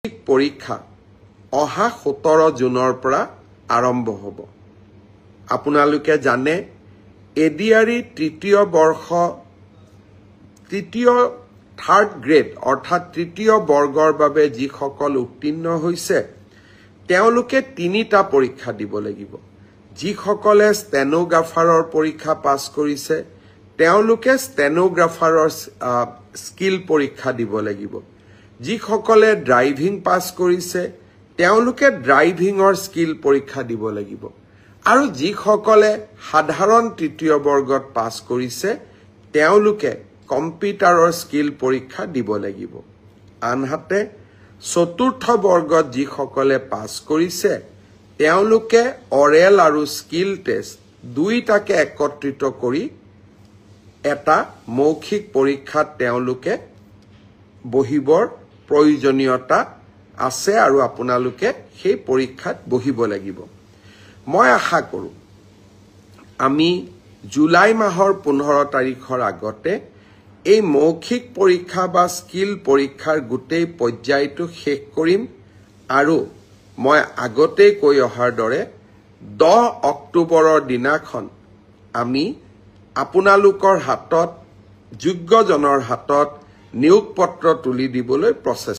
পৰীক্ষা অহা 17 জুনৰ পৰা আৰম্ভ হ'ব। আপোনালোকে জানে, এডিআৰই তৃতীয় বৰ্ষ, তৃতীয় থাৰ্ড গ্ৰেড অৰ্থাৎ তৃতীয় বৰ্গৰ বাবে যিসকল উত্তীৰ্ণ হৈছে, তেওঁলোকে তিনিটা পৰীক্ষা দিব লাগিব। যিসকলে ষ্টেনোগ্ৰাফাৰৰ পৰীক্ষা পাছ কৰিছে, তেওঁলোকে ষ্টেনোগ্ৰাফাৰৰ স্কিল পৰীক্ষা দিব লাগিব। যিসকলে ড্ৰাইভিং পাছ কৰিছে, তেওঁলোকে ড্ৰাইভিঙৰ স্কিল পৰীক্ষা দিব লাগিব আৰু যিসকলে সাধাৰণ তৃতীয় বৰ্গত পাছ কৰিছে, তেওঁলোকে কম্পিউটাৰৰ স্কিল পৰীক্ষা দিব লাগিব। আনহাতে চতুৰ্থ বৰ্গত যিসকলে পাছ কৰিছে, তেওঁলোকে অৰেল আৰু স্কিল টেষ্ট দুয়োটাকে একত্ৰিত কৰি এটা মৌখিক পৰীক্ষাত তেওঁলোকে বহিবৰ প্ৰয়োজনীয়তা আছে আৰু আপোনালোকে সেই পৰীক্ষাত বহিব লাগিব। মই আশা কৰোঁ, আমি জুলাই মাহৰ 15 তাৰিখৰ আগতে এই মৌখিক পৰীক্ষা বা স্কিল পৰীক্ষাৰ গোটেই পৰ্যায়টো শেষ কৰিম আৰু মই আগতেই কৈ অহাৰ দৰে 10 অক্টোবৰৰ দিনাখন আমি আপোনালোকৰ হাতত, যোগ্যজনৰ হাতত নিয়োগ পত্ৰ তুলি দিবলৈ প্ৰচেষ্টা